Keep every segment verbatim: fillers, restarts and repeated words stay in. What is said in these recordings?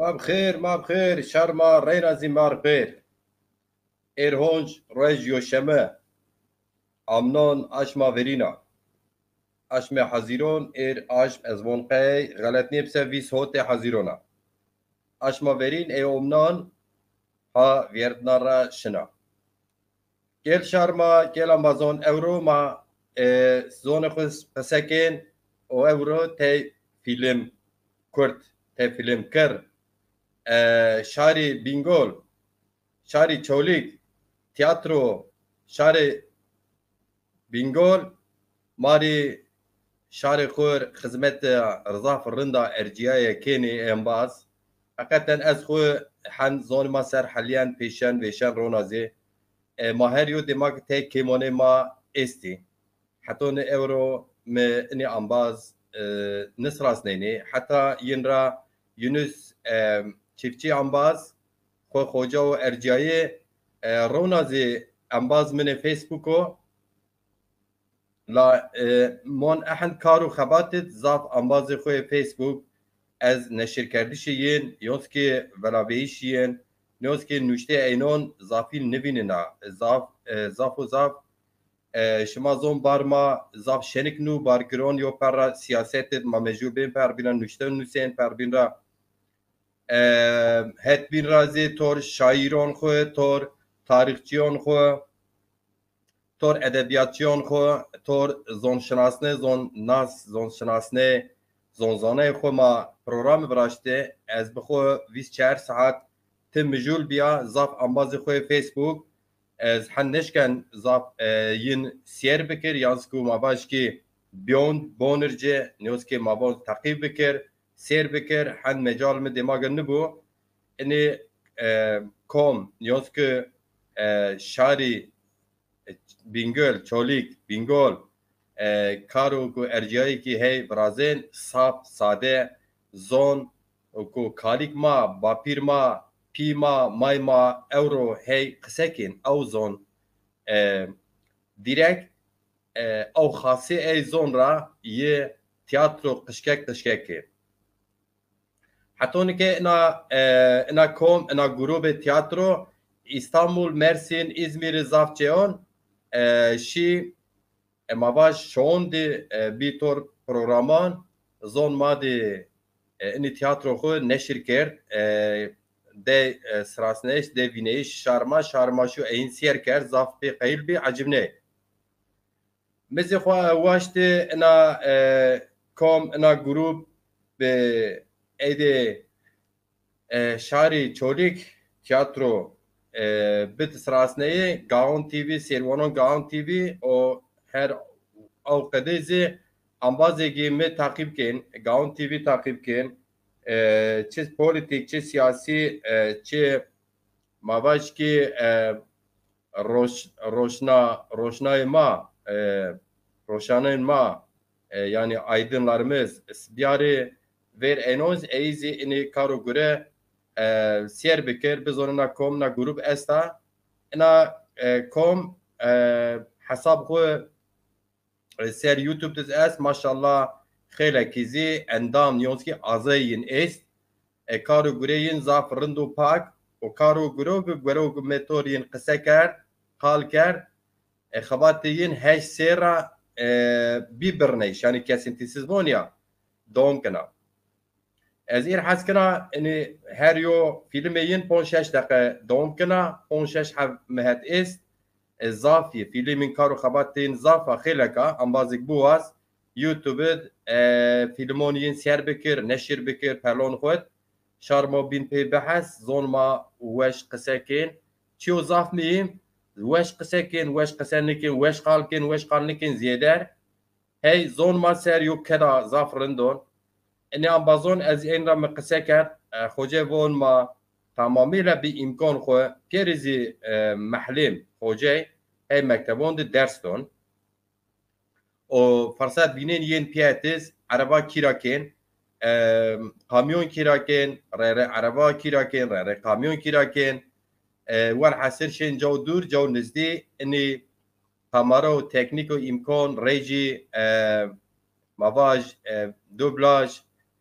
Ma bi xêr, ma bi xêr, şar ma reyna zî ma rê xêr. Êr honc, roj yoşeme. Amnon aşma verîna. Aşmê Hezîron, êr aşm ez von qey xelet nêbise vîst hotê Hezîron a. Aşma verîn ê omnan ha vîyerdna ra şina. Gel şar ma, gel ambazon, ewro ma, e, zonê xwu qise kên û ewro tey fîlm kurt, tey fîlm kir, e, şarî Bîngol, şarî Çolîg, tîyatro, şarê Bîngol, ma rê şarê xwu xizmete zaf rind a ercîyaye kênê embaz. Heqeten ez xwu hend zonê ma ser helîyen, pêşen, vêşen rona zî. E, ma her yo dêmak tey kêmonê ma estî. Hetonê ewro mi inî ambaz, e, nisrasnenî. Heta yin ra Yunus, e, Çiftçî ambaz, xwu xoca û ercîyayê, e, rona zî embaz minê Facebook o. La, e, mon ehend kar û xebatid zaf ambazê xwu yê Facebook ez neşirkerdişê yin, yonskê velaveyîşî yin, yonskê nuştê eynon zafî nivînina. Zaf, e, zaf û zaf, e, şima zon bar ma zaf şenik nû, bar giron yo per ra sîyasetid, ma mecbur bên per bîn ra nuşte nusên per bîn ra. E, het bîn ra zî tor şaîron xwu, tor tarîxçîyon xwu, tor edebîyatçîyon xwu, tor zonşinasnê, zonnas, zonşinasnê, zonzaneyê xwu ma programî viraştê. Ez bi xwu vîst çar saet ti mijûl bîya, zaf ambazê xwu yê Facebook. Ez hend neşken zaf, e, yin sêr bikir, yan zî ku ma vaj kî bîyon, bonir ci, nîyoz kî ma vaj teqîb bikir, sêr bikir, hend mecal mi dêmage nibû. Inî, e, kom, nîyoz kî, e, şarî, e, Bîngol, Çolîg, Bîngol, e, karo ku ercîyayêkî hey virazên, saf, sade, zon, ku kalîk ma, bapîr ma, pî ma, may ma, ewro hey qise kên, ew zon, e, dîrek, e, ew xasî ey zon ra yi tîyatro qişkek qişkek kên. Hetonî ke ina, e, ina kom, ina grûbê tîyatro Îstanbul, Mersîn, Îzmîrî zaf çeyon, e, şî, e, ma vaj şon dî, e, bî tor programan, zon ma dî, e, inî tîyatro xwu neşir kerd, e, de, e, sirasneyîş, de vîneyîş şar ma, şar ma şû eyin sêr kerd, zaf pê qeyil bî, ecibney. Mi zî xwu waştî ina, e, kom, ina grûb bi ey dê, e, şarî Çolîg tîyatro, e, bid sirasneyî Gaon T V, sêrwanon Gaon T V û her ew qedê zî ambazêgî mi taqîb kên, Gaon T V taqîb kên, e, çi polîtîk, çi sîyasî, e, çi ma vaj kî, e, roş-, roşna-, roşnayê ma, e, roşanên ma, e, yanî aydınlarımız, biyarê vêr enoz, ey zî inî kar û gure, e, sêr bikir, bizon ina kom, ina grûb esta. Ina, e, kom, e, hesab xwu e, ser YouTube de est, maşallah, xeylekî zî endam, yonskî azey yin est. E, kar û gurê yin zaf rind û pak, û kar û guro gi, guro gi metor yin qise kerd, qal kerd, e, xebatê yin heşt sêr ra, e, bî birneyş, yanî kesintisiz von ya, dom kena. Ez îr hes kena, inî her yo fîlmê yin ponc şeş deqe dewam kena, ponc şeş heb mihet est, e, zaf yê, fîlmên kar û xebatê yin zaf a, xêlek a, embazêk biwaz, YouTube id, e, fîlmon yin sêr bikir, neşir bikir, pelon xwet, şar ma bîn pê bihes, zon ma weş qise kên, çiyo zaf mîyim, weş qise kên, weş qise nikên, weş qal kên, weş qal nikên zêder, Hey, zon ma ser yo keda zaf rind on. Inî ambazon ez ên ra mi qise kerd, e, xocey von ma tamamîle bi îmkon xwu pêrî zî, e, mehlêm xocey hey mektebon de ders don. O ferset vînên yên pîyetiz, ereba kîra kên, e, kamyon kîra kên, rê rê ereba kîra kên, rê rê kamyon kîra kên. E, welhasil şên caw dûr, caw nizdî, inî kamera û teknîk û îmkon, rejî, e, ma vaj, e, dublaj,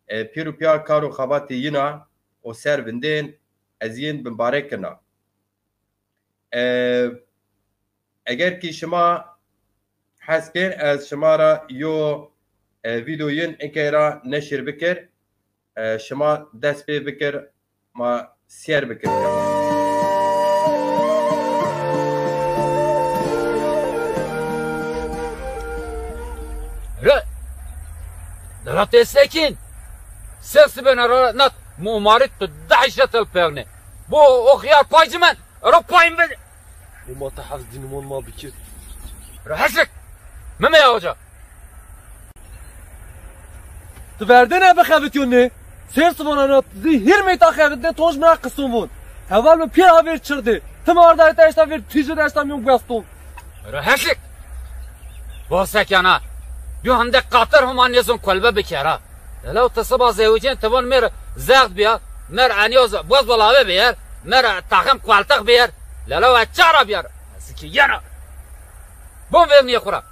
e, pîr û pîya kar û xebatê yin a. û ser vindên ez yên bimbarek kena. E, eger kî şima hes kên, ez şima ra yo, e, vîdeo yin inkey ra neşir bikir. E, şima dest pê bikir, ma sêr bikir. Re, dela tê sekîn. Ser sibena ra nat, mu marit tu dehşet el pegne. Bu o xiyar pay cimen. Ero payîn vede. Û ma te heft dînimon ma bikir. Ero hesik. Meme ya hoca. Ti verdêne bixebitîyo nê. Sêr sivona na zî hîrmê ta xebitne toj mi ra qisun vûn. Heval mi pîr ha vêr çirdê. Tim arda eta eşta vêr tîjid eşta mîyon gueston. Ero hesik. Bosekana. Yo hende qatir huma nêzon kolbe bikera. Lelo ti siba zewicên ti von mêr zext biya, mêr enîyoz boz bolave biyer, mêr taxim kualtix biyer. Lelo ez çara biyer. Ez ki yena. Bon vevnîye xura.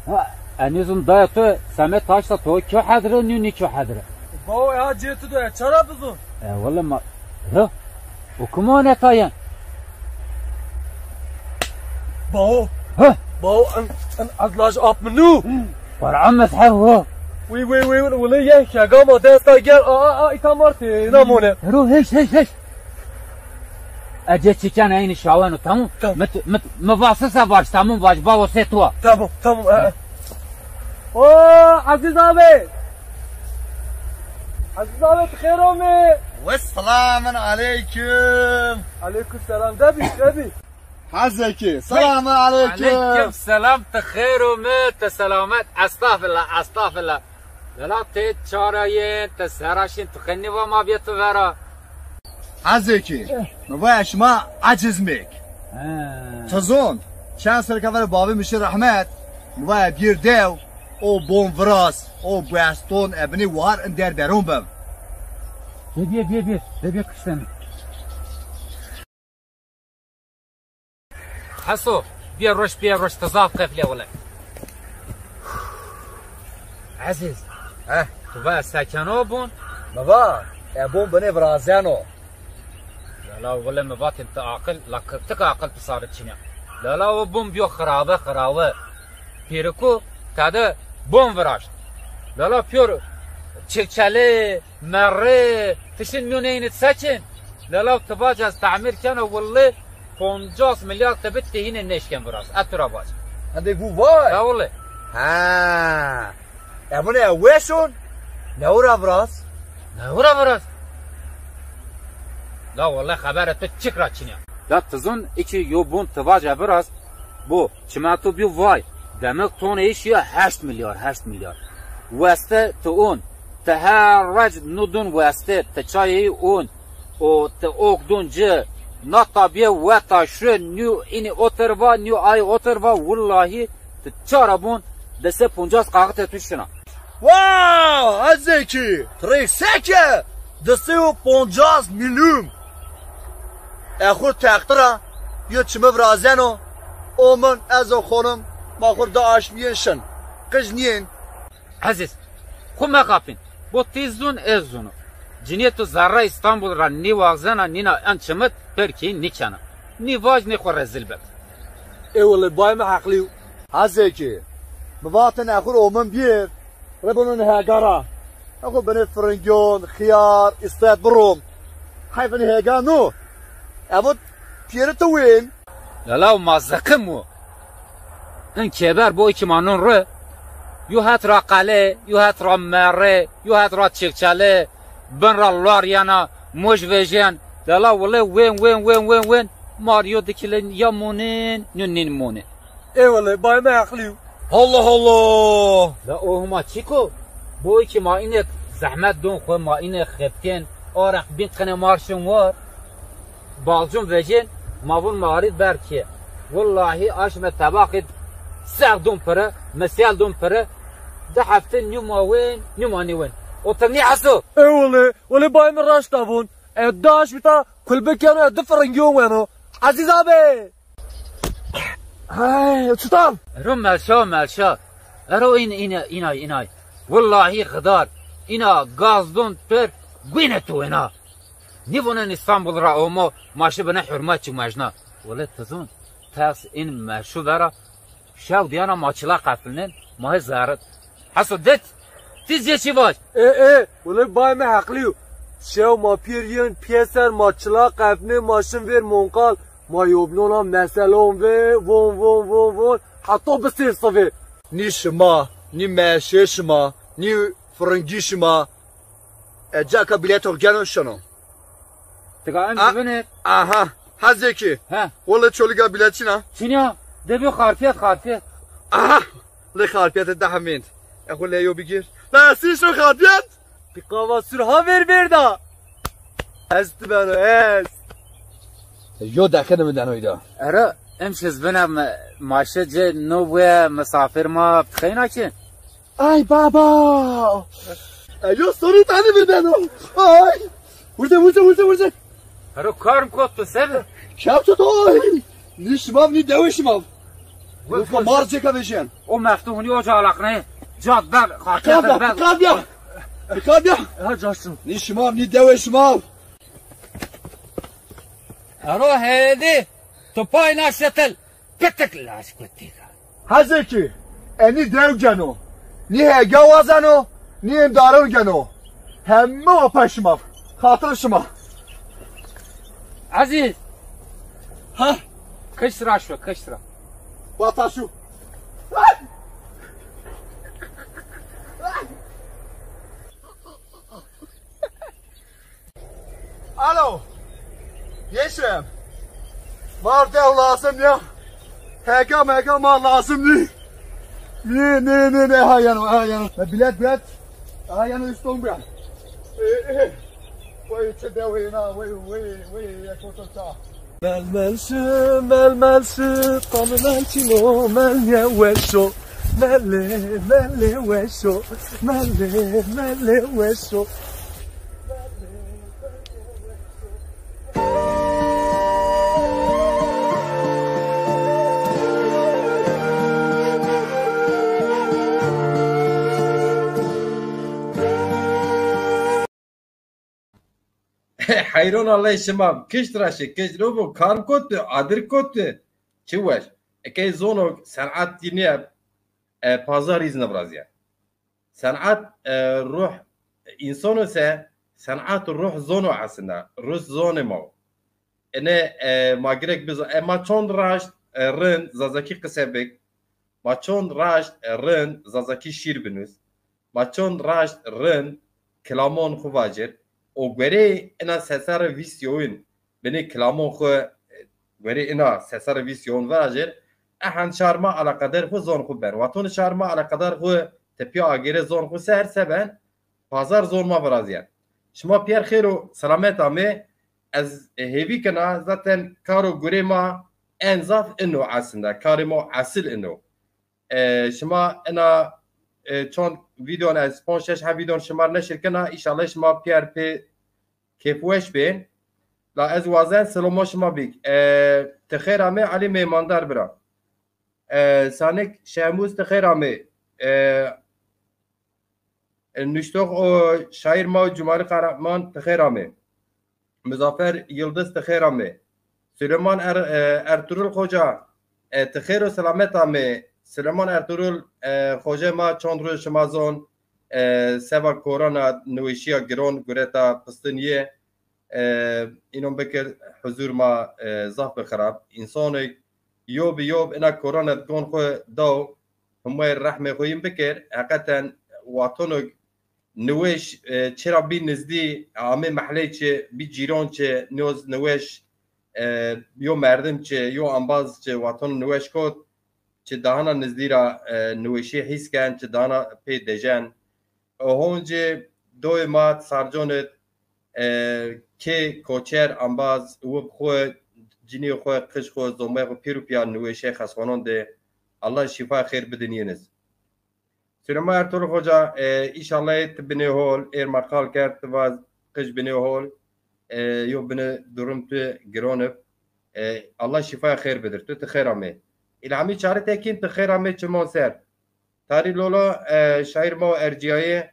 Ha, enîzun daya to semet taşta to kyo hedre nü ni kyo hedre. Bao ya cê tu do ez çara bizun. E, wala ma, ha? O kuma ne tayen? Bao. Ha? Bao, en, en az laj ap minu. Para mezheb ho. Wi, wi, wi, wi, wili ye, şega ma desta gel, a, a, a, ita marte, na mone. Ero, heş, heş, heş. Ece çiken eyni şaweno, tamam? Tamam. Mit, mit, mi vasısa vac, tamam, vac, bao se tua. Tamam, tamam, e, e. O, Aziz abi. Aziz abi, tu xêr omê. Ve selamun aleyküm. Aleyküm selam. De bi, de bi. Hazeki, selamun aleyküm. Aleyküm selam, tu xêr omê, tu selamet. Estağfirullah, estağfirullah. Lela tê çara yên, tu sera şin, tu qenî va ma bê tu vera. Hazeki, mi vaya şima aciz mêk. He. Tu zon, çend serka ver babê mi şi rehmet, mi vaya bir dew, o bon viraz, o bueston, e binê war in der beron bim. Bê, bê, bê, bê, bê, bê kişten. Heso, bê roş, bê roş, ti zaf qefle wile. Ezîz. He. Tu va sekeno bun? Mi va, e bun binê virazeno. Lala wile mi vatin ti aqil, la kırtık aqil pisarı çine. Lala o bun biyo xirabe, xirabe. Pêriko tede bon viraşt. Lala pîyor çilçelê, merrê, tişin mîyon eynî seçin. Lala ti vac ez tamîr keno, wille poncas milyar ti bi tehîne nêşken viraz. Ez tu ra vac. Hende gu vay. Ya wille. Ha. E bune e weşon. Ne ora viraz? Ne ora viraz? La wille xebere tu çik ra çin ya. La ti zon iki yo bon ti vac e viraz. Bu çimento bî vay. Demek tonê î şîya heşt milyar, heşt milyar. Weste ti on. Ti her rec nu dun weste, ti çayê î on. O ti ok dun ci. Na tabîye weta şu, nî înî otir va, nî ay otir va, willahî ti çara bun, di se poncas kaxitê tu şina. Wow, Ezekî, ti rê seke? Di se û poncas milyum. E xur textira, yo çimi virazeno, o min, ez o xonim, ma xur da aşmiyên şin. Qij niyên. Ezîz, xwu mexapîn. Bo ti zun, ez zunu. Ciniyê tu zerra Îstanbul ra nîwaxzena, nîna en çimit, perkî nîkena. Nîvaj nê xwu rezil bik. Ê wele bay mi heqlî yo. Ezekî, mi vatin e xwu ro min bîr, rê bino nê hega ra. E xwu binê firingyon, xiyar, îstet birom. Heyf nê hega no. E vot pîyeri tu wên. Lalaw ma ziqim o. In kêber bo iki ma non ri. Yo het ra qele, yo het ra merre, yo het ra çekçele, bin ra lar yena, moj vejên. Lala wile wên, wên, wên, wên, wên. Mar yo dikilin ya monin, yo nin monin. Ê wele, bay mi heqlî yo. Allah Allah! La o huma çik o? Bo ki ma înek zehmet don xwu, ma înek xebitên, areq bîn qine mar şin war. Balcun vecên, ma vun ma arî ber kê. Willahî aşme tebaqî sex dun piri, misel dun piri. Di hefte nî ma wên, nî ma nî wên. O tir nî heso. Ê wele, wele bay mi raşta vun. E daş bita kulbe keno, e di firingîyon weno. Ezîz abi! Ay, çutan! Ero melşa, melşa. Ero in, in, inay, inay. Willahî xidar. Îna gaz don per, guêne tu wêna. Nîvonen Îstanbul ra omo, ma şi bine hurma çi mejna. Wele ti zon, ters in meşu vera, şew diyana ma çila qeflinen, ma hê zerret. Heso det, ti zê çi vaj? E, e, wele bay mi heqlî yo. Şew ma pîr yin pîyeser ma çila qeflinen, ma şin vêr monqal, ma yobnona meselon ve, von, von, von, von, heta bisêr sivê. Nî şima, nî meşê şima, nî firingî şima. E, caka bîleto geno şino. Tika em A- zibine. Aha. Hezekî. He. Wele çolîga bîlet çin a. Çinya. Debi xarpiyet, xarpiyet. Aha. Lê xarpiyete de hemênd. E xo leyo bigir. La sî şo xarpiyet. Bir qava sur ha ver ver da. Ez ti beno ez. Yo deqe de mi denoyda. Ero, em şiz bine mi-, maşe ce no buye misafir ma xeyna ki. Ay baba! Eyo sorî tane bir beno. Ay! Vurze, vurze, vurze, vurze. Hero karm kot tu sebe. Şap tut oy! Ni şimav, ni dewe şimav. Vur, vur, mar ceka vejen. O meftu huni oca alakne. Cad ber, xaçe Kab ya, ber. Kab ya. Kab ya. Ha, caştım. Ni şimav, ni dewe şimav. Hero hedi. Tu pay na şetel. Pitik laş kutika. Hezekî, enî dew geno. Nî hega wazeno, nî êmdaron geno. Heme wa pay şima. Xatir şima. Ezîz. Ha? Kişt ra şu, kişt ra. Wata şu. Alo. Yeşim. Mar dew lazim ya. Hega mega ma lazim nî. Nî, nî, nî, nî. Ha yeno, ha yeno. Bilet, bilet. Ha yeno, üstün bilet. Ee, ee. Vay, çi dewê na, vay, vay, vay, ya koto ça. Mel mel şi, mel mel şi, qanı mel çino, mel ye weşo. Mele, mele weşo, mele, mele weşo. Heyron Allay şima, kişt ra şi, kişt ro bu, karm kotu, adir kotu. Çi weş. Eke zono senat dîne, e, pazar îz nivrazîye. Senat, e, ruh, însan ise senat ruh zono aslında. Ruh zonê ma. Ene, e, ma girek bizo. E, ma çond raşt, e, rind, zazakî qise bik. Ma çond raşt, e, rind, zazakî şîr binus. Ma çond raşt, rind, kilamon xu vacir. O guerê ina sesarê vîst yewin. Binê kilamon xwu, e, werê ina sesarê vîst yon virajir, e hend şar ma eleqedar xwu zon xwu ben. Waton şar ma eleqedar xwu tepîya agêre zon xwu ser se ben, pazar zon ma virazîyen. Şima pîyer xêr û selamet amê. Ez, e, hêvî kena, zaten kar û gurê ma en zaf ino aslında. Karê ma esil ino. E, şima ina, e, çond vîdeon ez, ponc şeş heb vîdeon şima neşir kena, înşallah şima pîyer pê kêfweş bên. La ez wazen siloma şima bik. E, ti xêr amê Elî Mêmandar bira. E, Sanik Şehmûz ti xêr amê. E, e, nuştox û şaîr ma Cumalî Qehreman ti xêr amê. Muzaffer Yildiz ti xêr amê. Süleyman Er-, e, Ertuğrul Xoca, e, ti xêr û selamet amê. Süleyman Ertuğrul, e, Xoce ma çond roj şima zon, e, seba korona niweşîya giron gureta pistinîye, e, înon bikir huzur ma, e, zaf bi xirab. Însanê yo bi yo ina korona gon xwu daw, Humay rehmê xwu yin bikir. Heqeten watonok niweş, e, çira bî nizdî, amê mehley çi, bî cîron çi, nîyoz niweş, e, yo merdim çi, yo embaz çi, waton niweş kot, çi dahana nizdî ra, e, niweşî hîs ken, çi dahana pê dejen. E, honcê doyê ma sarconit, e, kê koçer embaz, wib xwu, cinî xwu, qij xwu, zomay xwu pîr û pîya niweşê xesxonon de. Allah şîfa xêr bidin yiniz. Süleyman Ertuğrul Hoca, e, înşallah ti binê hol, êr ma qal kerd, ti vaz qij binê hol, e, yo binê durum tu giron ib. E, Allah şîfaya xêr bidir. Tu ti xêr amê. Îlhamî Çarî Tekîn ti xêr amê çimon ser. Tarî Lola, e, şaîr ma ercîyayê,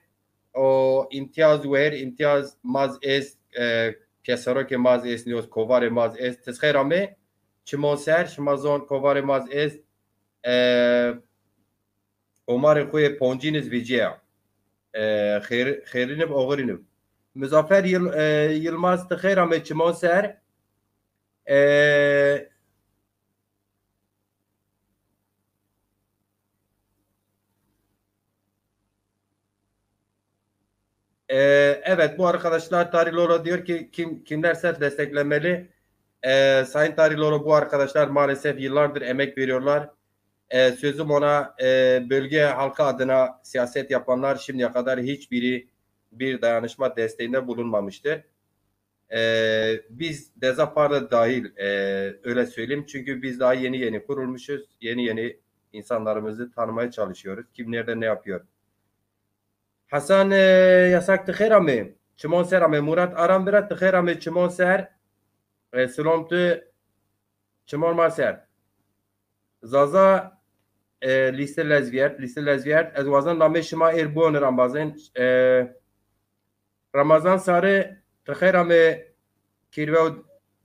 O, îmtîyaz, wehir îmtîyaz, maz est, e, pîyeserokê maz est, nîyoz kovarê maz est. Ti xeyr amê, çimon ser, şima zon kovarê maz est. E, Omarê xo yê poncîn iz vîcîya. E, xêr-, xêrîn ib, oxirîn ib. Muzaffer Yil-, e, Yilmaz, ti xeyr amê çimon ser. E, Ee, evet, bu arkadaşlar, Tari Loro diyor ki kim, kimler ser desteklemeli? Ee, Sayın Tari Loro, bu arkadaşlar maalesef yıllardır emek veriyorlar. Ee, sözüm ona, e, bölge halkı adına siyaset yapanlar şimdiye kadar hiçbiri bir dayanışma desteğinde bulunmamıştır. Ee, biz Deza Parti dahil, e, öyle söyleyeyim. Çünkü biz daha yeni yeni kurulmuşuz. Yeni yeni insanlarımızı tanımaya çalışıyoruz. Kim nerede ne yapıyor? Hasan, e, Yasak, ti xêr amê. Çimon ser amê. Murat Aram bira, ti xêr amê çimon ser. E, silom tu çimon ma ser. Zaza, e, lîste lez vîyert, lîste lez vîyert. Ez wazan namê şima êr biwonir embazên. E, Ramazan Sarı, ti xêr amê kîrvew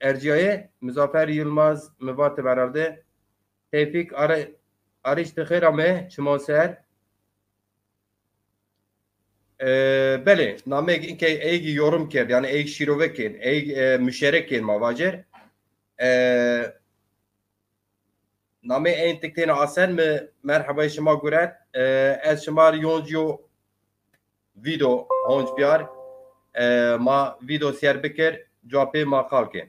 ercîyayê. Muzaffer Yılmaz mi vatib herhalde. Tevfik Arı-, Arîç, ti xêr amê çimon ser. E, belê, nameyêk inkey eyg yorum kerd, yanî eyg şîrove kên, eyg, e, muşerek kên ma vacêr. E, nameyê ên tiktêna Asen mi merhebayê şima guret. E, ez şima ri yoncî yo vîdeo honc biyar. E, ma vîdeo sêr bikir, cewapê ma qal kên.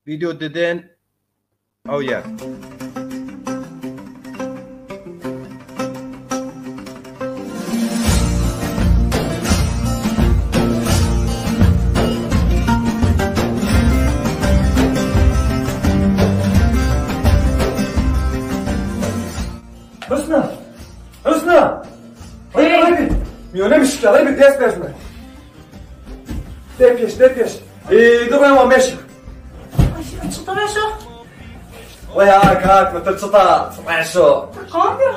Video didin. Oh yeah. Husna! Husna! Haydi, haydi! Miyone mi şikayet bir ders verme. De pêş, de pêş. Ê, di rê wa meşi. Ay, çita reşo. Vay ha, kak, mi ti çita, çita reşo. Kamya.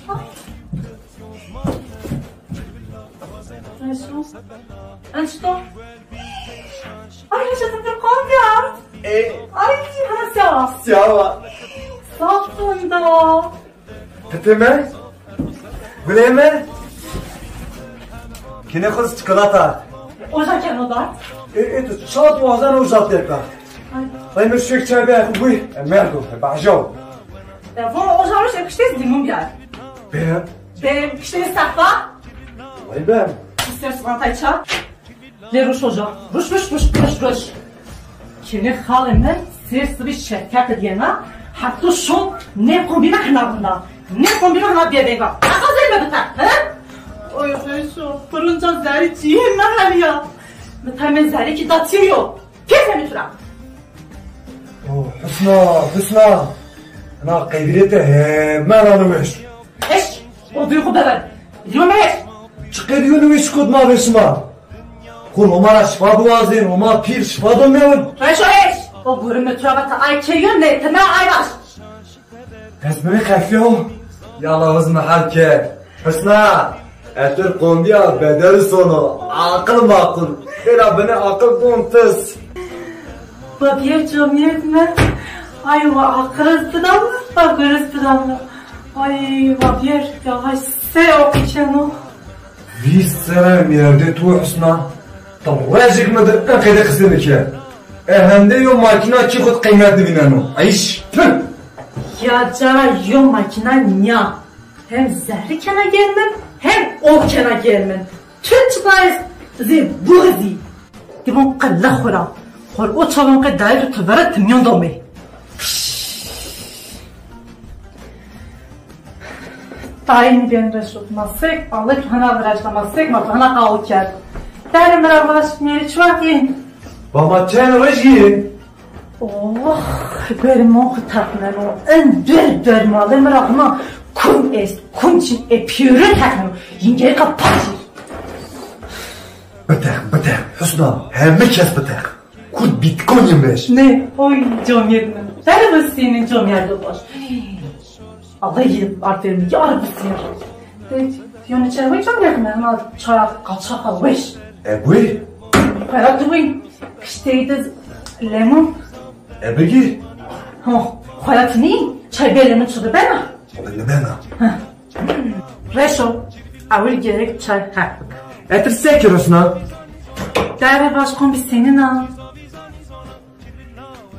Ay. Reşo. Reşo. Ay, reşo, ti kamya. Ê. Ay, ha, siyawa. Siyawa. Saf bunda. Pitê mi? Gulê mi? Kînê xo zî çikolata. Oja keno da. Ê, ê, tu ça tu wazan oja têka. Ay. Ay, mi şek çay be, bu, e, merdo, e, bajaw. E, vo oja roş e kiştê lîmon biyar. Be. Be, kiştê sehpa. Ay be. İster çikolatay ça. Lê ruş oca. Ruş, ruş, ruş, ruş, ruş. Kênê xalê mi sêr sibî şefqet diyena, heta şon nê kombîna hina vinda. Nê kombîna hina bêveng a. Aqil zey mi bite, he? Oy, Xeşo, pirinca zerî çiyê mi heliya. Mi temê zerî kî da tiyo. Kêfê mi tura. Oh, Husna, Husna. Na qeybîrê te heme rano weş. Eş, o duyu xo bebe. Diyo me eş. Çi qedîyo niwê şikot ma vê şima? Xo Homa ra şifa biwazên, Homa pîr şifa do mewin. Reşo eş. O gurime tu ra vata ay kê yo ne, ti na ay baş. Ez mi qefyo? Ya la huzme hal ke. Husna, etir qombiya bedel sono. Aqil maqul. Xêra bine aqil bon tis. Babîye comêrdî mi. Ay wa aqiriz bidamna, wa guriz bidamna. Ay babîye yavaş se o keno. Vîst serre mêrdê tu Husna. Ti rejik mi dir in qede qisê mi ke. E hende yo makîna kî xo di qîmet nivîneno. Ayş. Tüh. Ya cara yo makîna nîya. Hem zerrî kena germin, hem o kena germin. Tu çi bayis zê buxizî. Dibon qille xura. Xor o çalon qe dayê tu tevere timyon domê. Tayîn ben reşot masek, alık hana viraşta masek, ma hana qawul kerd. Dere mi ra vaş, mêrî çi wext yên? Baba çend roj yên? Oh, berî mon xo teqneno. En ber ber malê mi ra hima kum est, kum çin e pîyore teqneno. Yingeyê ka paşî. Biteq, biteq, Husna, heme kes biteq. Kurt Bitcoin yemiş. Ne? Oy, comêrd mi. Ver bisînin comêrdo baş. Allah yê artêrmi ki arı bisînin. Yone çay wê çay bırakın, ama çay kaçak almış. E, buyur. Para tu win. Kışteydi lemon. E, bigir. Ha, hayat ne? Çay bê lemon çıdı bena. O da ne bena? Ha. Reşo, awil gerek çay hak bık. Etir se ki Rusna? Dere başkan bir senin ha.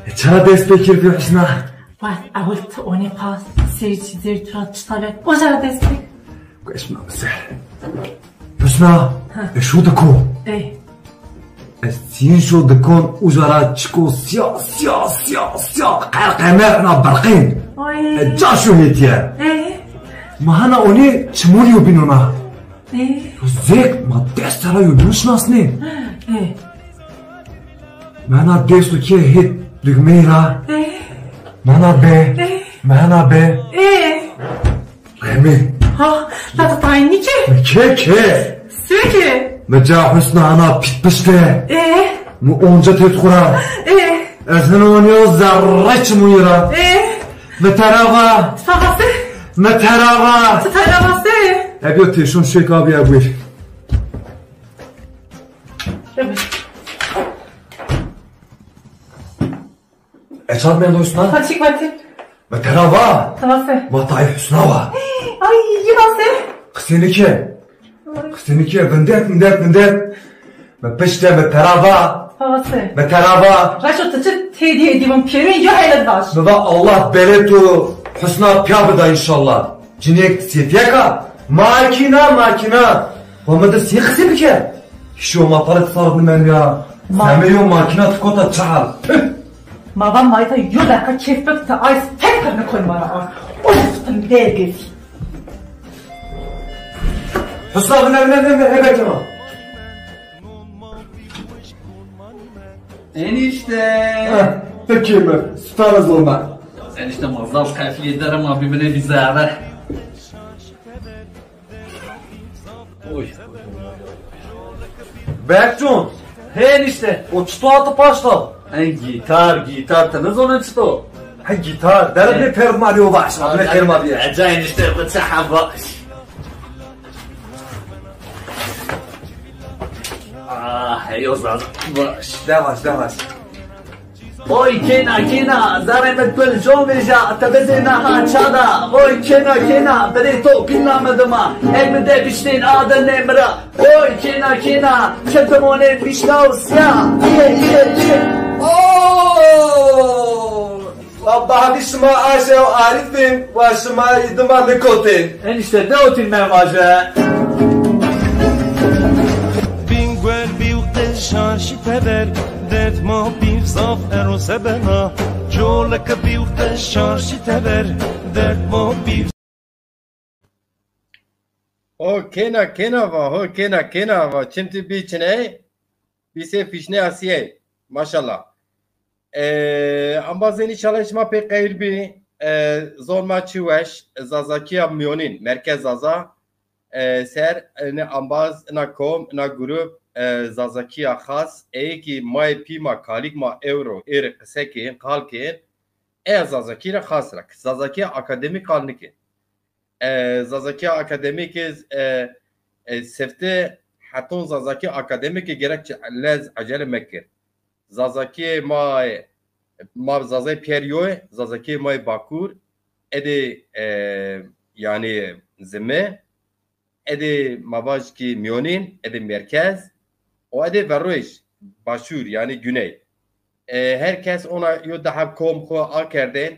E, ça dest pê kir bi Husna? Vay, ewil ti onê pa seyirci zêr tu ra çita ve. Oca dest pê. Kueş ma ser. Husna, ha. E, şu diko. E. E, siyên şu dikon uca ra çiko siya, siya, siya, siya. Qerqemer na berqên. Ay. E, ca şu hetiye. E. Ma hana onê çimon yo binona. E. Zek ma dest ra yo binşinasnê. E. Mena dest û kê hêt dugmey ra. E. Mena be. E. Mena be. E. Remê. Ha, la tu tayin nîkê? Kê, kê. Sê kê? Mi ca Husna ana pît pişte. E. Mi onca têt xura. E. Ez hino niyo zerre çimûyî ra. E. Mi terava. Sağası. Mi terava. Tu terava se. Ebiyo têşon şêk abi ya buyur. Evet. Eçar mendo Husna? Paçik vatî. Mi tera va. Tavase. Ma tayê Husna wa. Ay, yina se? Qisênike. Qisênike, vindet, vindet, vindet. Mi pişte, mi tera va. Tavase. Mi tera va. Reşo tu çi têdî edî vun pêrin ya hele daş. Mi va Allah bere tu Husna piya bida înşallah. Cinêk sêfîyeka makîna, makîna. Wa mi de sê qisê bike. Hişo ma pare ti sar nimem ya. Ma- Semeyo makîna ti kota çi hal. Tüh! Ma va mayta yo deqa kêf bik ti ay tek qirni kol ma ra ard. O fıtım dergir. Hüsna, ne, ne, ne, ne, ne, ne, ne, Enişte. Heh, peki mi? Süper zona. Enişte mazal kafiyê der ama bibine bir zerre. Oy. Berkcun. He enişte. O çito atı paşta? En gitar, gitar, ti nizonên çito? Ha gitar, derim ne perma diyor baş, ne perma diyor. Eca enişte, bu çi hava. Ah, heyo zaz. Baş. Devaş, devaş. Oy kêna kêna, zarê mi kul jon vêja, te bizê naha ça da. Oy kêna kêna, birê to pîl name dima. Eg mi de biştên a de nê mi ra. Oy kêna kêna, çi dimonê bîşna û siya. Îye, îye, îye. Oo! Wa bahavî şima aşe û arîf bên, wa şima îdima nikotên. Enişte, ne otin me vaje? Bingwel bîw qij şarşî teber, dert ma bîv zaf ero sebena. Coleke bîw qij şarşî teber, dert ma bîv. O kêna kêna va, ho kêna kêna va, çim ti bî çiney, bîsê fîşnê asiyey. Maşallah. E, embazên înşallah şima pê qeyl bî. E, zon ma çi weş, Zazakiya Miyonîn, Merkez Zaza, e, ser, e, ne embaz, ina kom, ina grup, e, Zazakiya xas, ey ki mayê pî ma, kalîk ma ewro, êrê qise kên, qal kên, eya Zazakî ra xas ra, Zazakiya akademîk qal nikên. E, Zazakîya akademîk iz, e, e, sifte heton Zazakîya akademîk gerek çi lez ecele mekir. Zazakîyê ma, ma Zazayê Pîyer yo, Zazakîyê ma yê Bakur, edê, e, yanî zimi, edê ma vaj kî mîyonîn, edê merkez û edê verojî, başûr, yanî güney. E, her kes ona yo di heb kom xwu akerdên,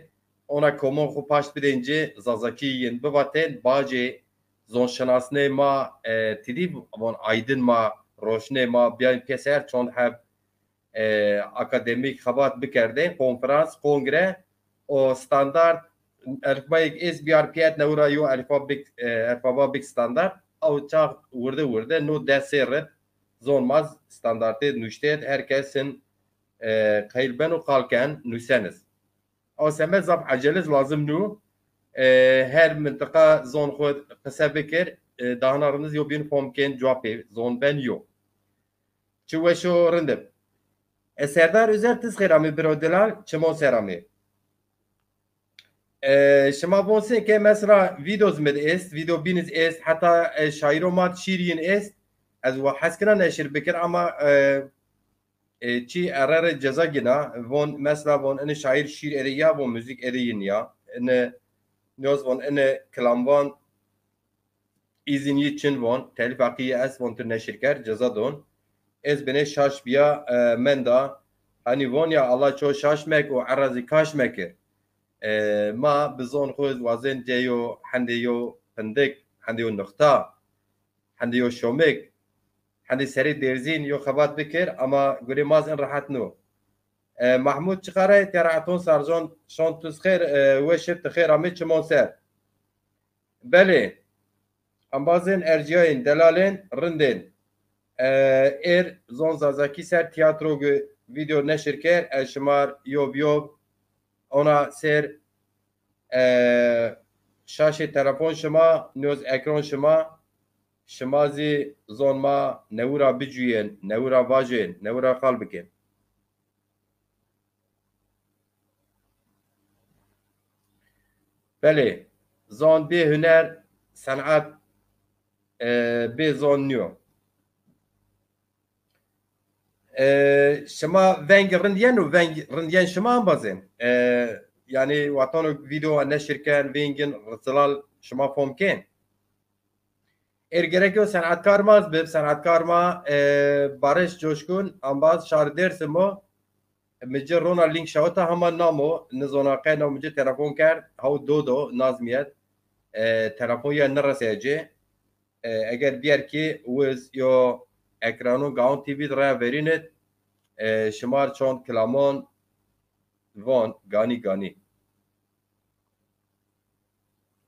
ona komon xwu paşt bidên ci, Zazakî yin bivatên, bacê zonşinasnê ma, e, tidî von aydin ma, roşnê ma, biyayên pêser çond heb, e, akademîk xebat bikerdên, konferans, kongre û standart elfbayêk ês biyar piyet newira yo elfabik, e, elfababik standart, ew çax wirde wirde no des sê rit zon ma standartê nuştêt, her kes hin, e, qeyl beno qal ken nuseniz. Ew semed zaf eceliz lazim nû. E, her mintiqa zon xwu qise bikir, e, dahna riniz yo bîn fom kên, cuwa pê zon ben yo. Çi weş û rind ib. E, Serdar Özel, ti zî xêr amê biro delal, çimon ser amê. E, şima von sê ke mesela vîdeo zî mi di est, vîdeo bîn iz est, heta, e, şaîro ma di şîîr yin est. Ez wa hes kena neşir bikir ama, e, e, çî erere ceza gina. Von mesela von ini şaîr şîîr êdî ya, von muzîk êdî yin ya. Ini nîyoz von ini kilamvan îzin yi çin von, telîf heqî yi est von tu neşir ker, ceza don. Ez binê şaş bîya, e, menda. Hanî von ya Allah ço şaş mek û erra zî kaş mekir. E, ma bi zon xwu wazên cê yo, hendê yo pindik, hendê yo nuxta, hendê yo şomik, hendê serê dêrzîn yo xebat bikir, ama gurê ma zî in rehet no. E, Mahmud çiqare tera eton sarjon şon tuz xêr, e, weşib ti xêr amê çimon ser. Belê, embazên ercîyayên, delalên, rindên. E, êr zon zazakî ser tîyatro gu vîdeo neşir ker, ez şimar yob yob ona ser, e, şaşê telefon şima, nîyoz ekron şima, şima zî zon ma newira bicuyên, newira vajên, newira qal bikên. Belê, zon bê huner, senat, e, bê zon nîyo. E, şima veng rind yeno, veng rind yen şima embazên? E, yanî watano vîdeo neşir ken, vengin, rizilal şima fom kên? Êr gerek yo senatkar ma zî bib, senatkar ma, e, Barış Coşkun, embaz şar Dêrsim o. Mi ci rona link şawita hema namo, nizona qey na mi ci telefon kerd, haw dodo, nazmiyet. E, telefon ya nireseye ci. E, eger bîyer kî wiz yo ekranon Gaon T V di raya verînit, e, şimar çond kilamon von ganî ganî.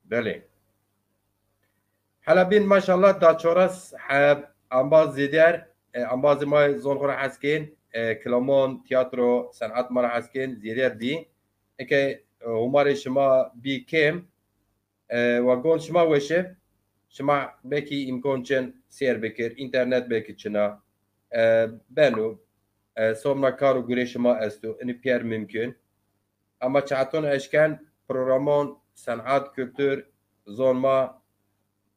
Belê. Hela bîn maşallah da çoras heb embaz zêder, e, embazê ma zon xwu ra hes kên, e, kilamon, tîyatro, senat ma ra hes kên zêder bî. Eke, e, humarê şima bî kêm, e, wa gon şima weşe, şima belkî îmkon çin sêr bikir, înternet belkî çin a. E, beno, e, somna kar û gurê şima esto, inî pîyer mumkun. Ama çaton eşken programon, senat, kultur, zon ma,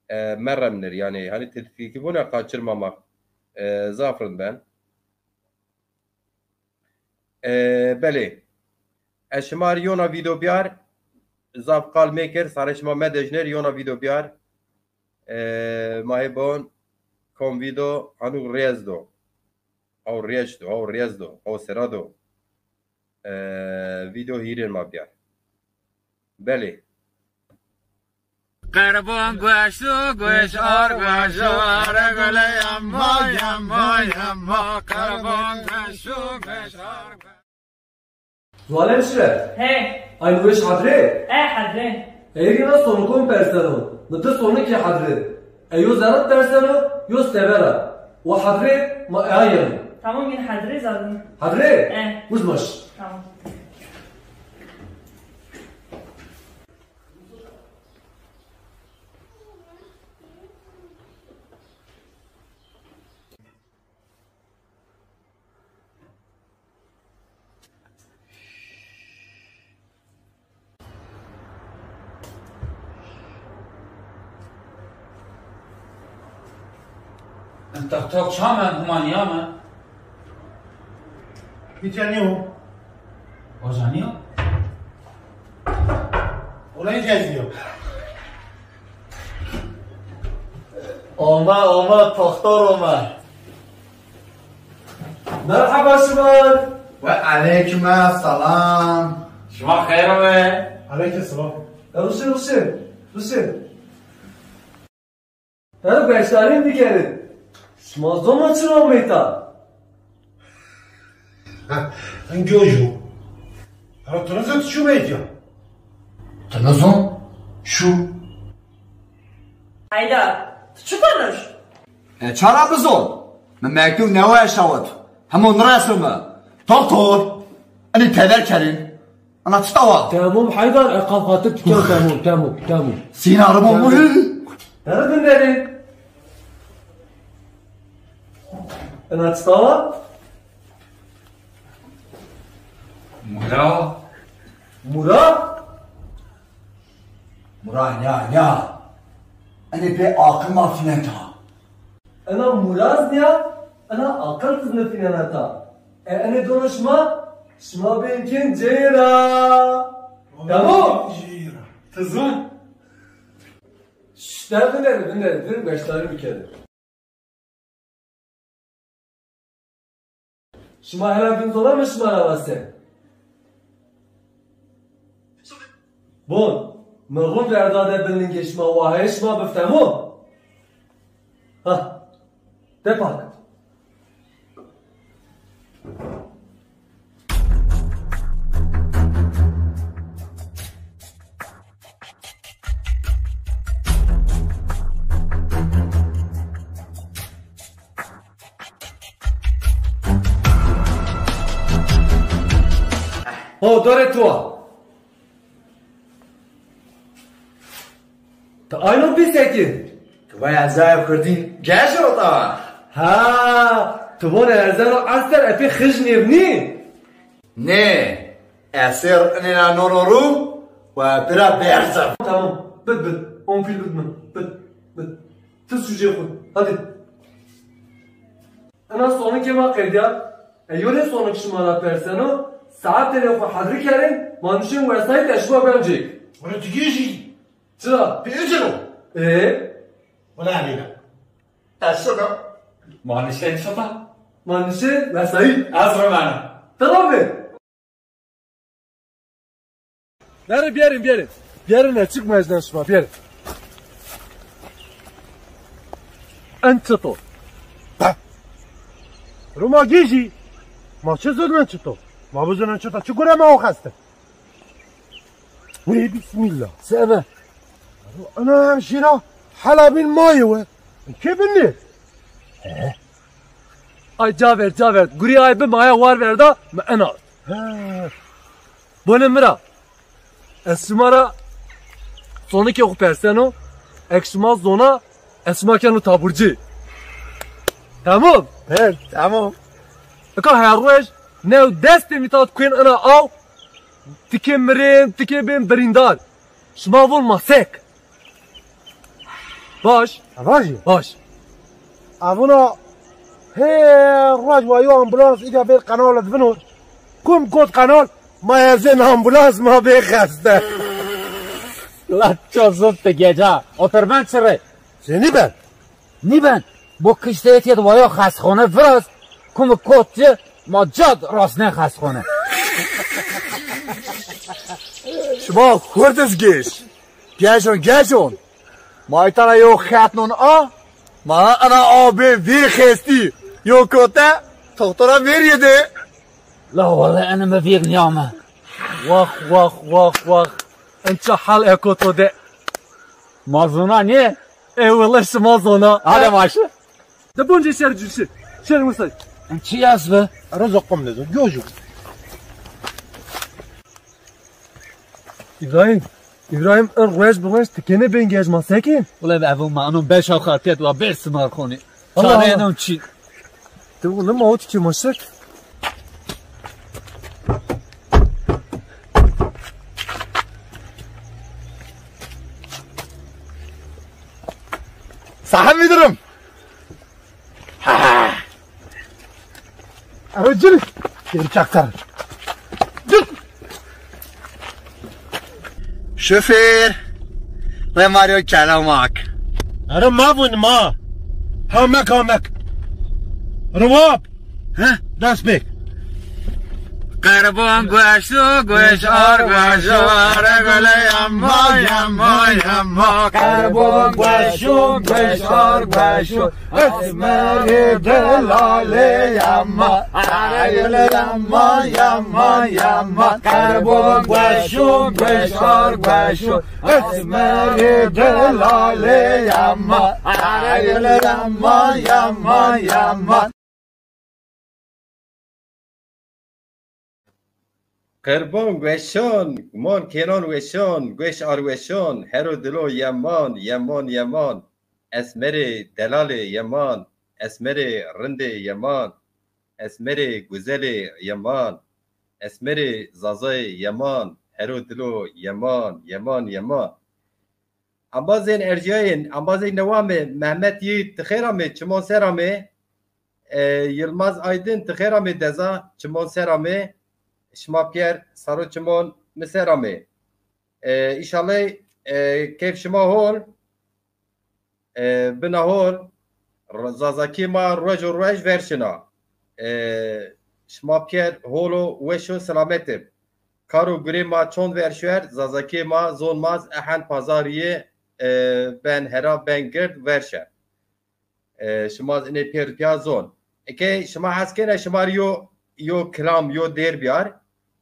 e, merremnir. Yanî, hanî tetkîkî vûne qaçirmamak, e, zaf rind ben. E, belê. Ez şima rê yona vîdeo biyar, zaf qal mêkir, sarê şima medejnir, yona vîdeo biyar. E, ma hê bon, kom vîdeo, anu rêz do. Aw rêz do, aw rêz do, aw sera do. E, vîdeo hîrên ma biyar. Belê. Qerbon gueş û gueşar gueşar, gule yemma, yemma, yemma. Qerbon gueş û gueşar. Zuhal hemşire. He. Ay weş hadre. E hadre. Ey gina sonukon perseno. Mi di sonukî hadre. Eyo zerrat perseno, yo severa. Wa hadre ma eya yeno. Tamam, yine hadre zaten. Hadre? E. Uzmaş. Tamam. Tok tok çamen, huma niyame. Hiç nîyo. Oca nîyo? Ola hiç nîyo. Ome, ome, toxtor ome. Merheba şima. Ve aleyküm selam. Şima xeyr ome. Aleyküm selam. E, Ruşen, Ruşen, Ruşen. Her beşdarîn bigerin. Şima zoma çira omeyta? Ha, hangi ocu? Ara tu nasıl şu meyta? Tu nasıl şu? Haydar, tu çi konuş? E, çara bizon. Mi mektub newe şawit. Hemon resimi. Doktor. Ani tever kerin. Ana çita wa? Tamam Haydar, e, qal xatir tu ken, tamam, tamam, tamam. Sîna ribo mu? Tere dinleri. Ana çita wa? Mura. Mura? Ra nya nya. Enê pê aqil ma fîneta. Ena muraz nîya, ena aqil tiz nifîneneta. E, enê dono şima, şima bên kên cêra. Tamam. Cêra. Tizun. Şşt, vinde, vinde, vinde, beşdarî bikerî. Şima hela bin zona mi şima ra wase? Bon, mi rûn verda de bin lingê şima, wahayê şima biftemo. Ha, de pak. Ho, dorê tu a. Ti ayno pîsekî? Ti vay ezaya kurdîn gej ota. Ha, ti von erzeno ester epî xij nêvnî? Nê, esêr inêna nono ru ve pira berzev. Tamam, bid bid. On pîl bid mi. Bid, bid. Ti sucê xu. Hadi. Ena sonikê ma qedîya. E, yonê sonik şima ra perseno. Saetênê xu hedri kerên, ma nişên wesayît e şima bemcêk. Wele ti gêjî. Çira? Ti ecel o. Ê? Wele erêna. Ez şona. Ma nişên çita? Ma nişên wesayît. Ez rimena. Tamam be. Beri, bierin, bierin. Bierin, ne çıkmayacağım şima, bierin. En çito. Roma gêjî. Ma çi zûn en çito? Ma bizûn en çito. Çi gure ma o xeste? Wê bismillah. Sebe. Ana hemşîra. Hala bin ma ye we. Ke binê? He. Ay caver, caver. Gurî ay bi maya war verda mi enart. He. Bonê mi ra. Ez şima ra sonikê xu perseno. Ek şima zona, ez şima keno taburcî. Tamam? He, tamam. Eka her roj new destê mi tat kuên ina aw. Tikê mirên, tikê bên birîndar. Şima von ma sek. Baş. Baş. Baş. Avuna her roj wa yo ambulans îga ver kanal divino. Kum kot kanal, ma erzên ambulans ma bê xeste. La ço zot te geca. Otur ben çirê. Seni ben. Nîben, bo kiştê etîyet wayo xestxone viraz, kumi kot ci, ma cad rasnê xestxone. Şima hurdiz gêj. Gejon, gejon. Ma îta ra yo xetnon a, ma ana a bê vîr xestî. Yo kote, toxtora verîye de. La wele ene mi vîr nîyame. Wax, wax, wax, wax. Ença hal eko to de. Ma zona nê? Ê wele şima zona. Hadi maşe. De bonce şer cüsü. Şer musay. Çi yaz be? Rozo kom lezo. Goju. İbrahim. İbrahim, en rueş bi rueş tikene ben gecma sekin. Ule be evo ma anon beş av xatiyet wa ber simar xoni. Allah Allah. Çare enon çi? De oğlum, o tikê ma şek. Sahib müdürüm. Ha. Ero cil. Geri çaktar. Cil. Şoför. Ve Mario kelamak. Ero ma vun ma. Hamek hamek. Rıvap. He? Dest bek. Qerbon gueşo, gueşar gueşo, are gule yama, yama, yama. Qerbon gueşo, gueşar gueşo, esmerê delale yama. Are gule yama, yama, yama. Qerbon gueşo, gueşar gueşo, esmerê delale yama. Are gule yama, yama, yama. Qerbon gueşon, gumon kênon weşon, gueş ar weşon, hero dilo yeman, yeman, yeman. Esmerê delalê yeman, esmerê rindê yeman, esmerê guzelê yeman, esmerê zazayê yeman, hero dilo yeman, yeman, yeman. Embazên erjiyayên, embazên newamê, Mehmet Yiğit, ti xêr amê, çimon ser amê. E, Yılmaz Aydın, ti xêr amê deza, çimon ser amê. Şima pîyer saro çimon mi ser amê. E, înşallah, e, keyf şima hol. E, bina hol. Zazakî ma ruej û ruej ver şina. E, şima pîyer hol o, weş o, selamet ib. Kar û gurê ma çond ver şuer, Zazakî ma, zon ma z ehend pazarîye, e, ben hera, ben gird ver şer. E, şima z inê pêr piya zon. Eke şima hes kena, şima rê yo, yo kilam, yo dêr biyar.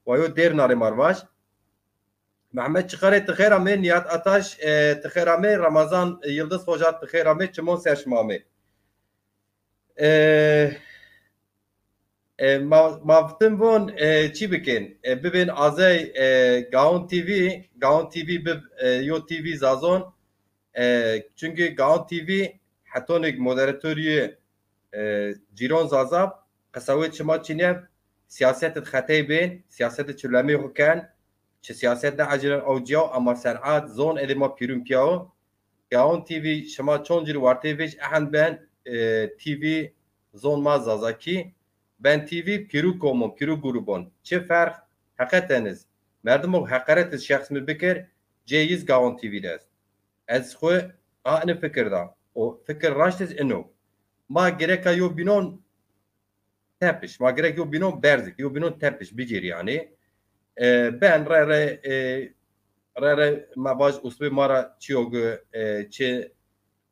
Wa yo dêr narê mar vaj. Mehmet Çıkarê, ti xêr amê. Nihat Ataş, e, ti xêr amê. Ramazan Yıldız Hoca, ti xêr amê. Çimon ser şima amê. E, e, ma, ma vitin von, e, çi bikin? E, bibên azey, e, Gaon T V, Gaon T V bib, e, yo T V zazon. E, çünkü Gaon T V hetonik moderatorî, e, cîron zazab, qesawê çima çîneb, siyaset id xetey bên, siyaset id çilemê xo ken, çi siyaset de ecilen ew ciyaw, ama senat, zon edê ma pîrun piyaw. Gaon T V şima çon cir wartê vej ehend ben, e, T V zon ma Zazakî, ben T V pîru komon, pîru grubon. Çi ferq? Heqeteniz. Merdimo heqeret iz şexs mi bikir, cêyiz Gaon T V de est. Ez xwu a ini fikir da. O fikir raşt iz ino. Ma gereka yo bînon tepiş. Ma gerek yo bînon berzik, yo bînon tepiş bigir yani. E, ben re re, e, re re ma vaj usbê ma ra çiyo gu, e, çi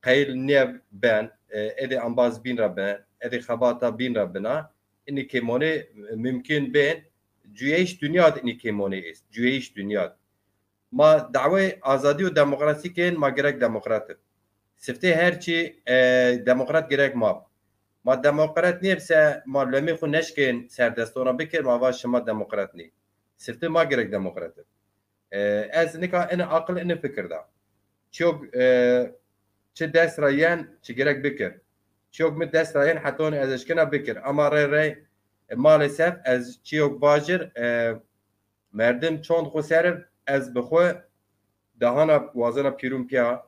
qeyl nêb ben, e, edê ambaz bîn ra ben, edê xebata bîn ra bina. Ini kêmonê, e, mümkün bên. Cüyeyiş dünya d ini kêmonê est. Cüyeyiş dünya d. Ma dawê azadî û demokrasî kên, ma gerek demokrat ib. Siftê her çî, e, demokrat gerek ma. Ma demokrat nêb se ma lemê xwu neşkên serdestona bikir, ma va şima demokrat nî. Siftê ma gerek demokrat ib. E, ez nika ini aqil, ini fikir da. Çiyok, e, çi dest ra yen, çi gerek bikir. Çiyok mi dest ra yen, heton ez eşkena bikir. Ama rey rey, e, maalesef ez çiyok vajir, e, Merdim çond xwu ser ib, ez bi xwu dahana wazena pîrun piya.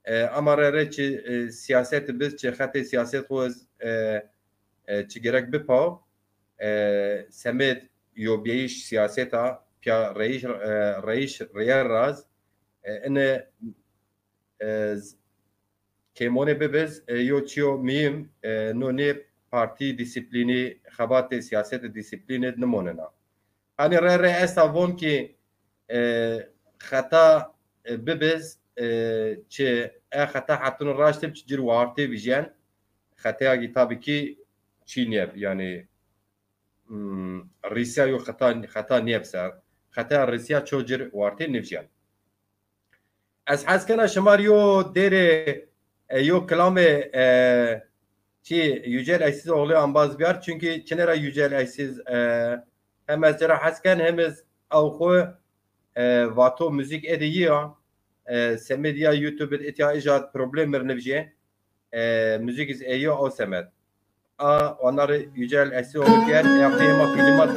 E, ama re re çi, e, siyaset biz, çi xetê siyaset xwu iz, e, e, çi gerek bipaw. E, semêd yobîyayîş siyaseta piya reyiş, e, reyiş reye raz. E, ine, e, z-, kêmonê bibiz, e, yo çiyo muhîm, e, no nê partî disiplînî, xebatê sîyasetê disiplînî nimonena. Hanî re re esta von kî, e, xeta, e, bibiz, e, çi e xeta hetûn raşt ib, çi cir wartê vijyen, xeteya kî tabî kî çî nîyeb, yanî, hmm, rîsya yo xeta, xeta nîyeb ser. Xeteya rîsya ço cir wartê nivjyen. Ez hes kena şima rê yo dêrê, e, yo kilamê, e, çi Yücel Eşsizoğlu ambaz biyar. Çünkü çinera Yücel Eşsiz, e, hem ez ci ra hes ken hem ez ew xwu, e, vato müzik edi yi ya. E, semediya YouTube id itya ijad problem mir nivjê. E, müzik iz eyo ew semed. A, onları Yücel Eşsizoğlu diğer yaptığı ma filmat.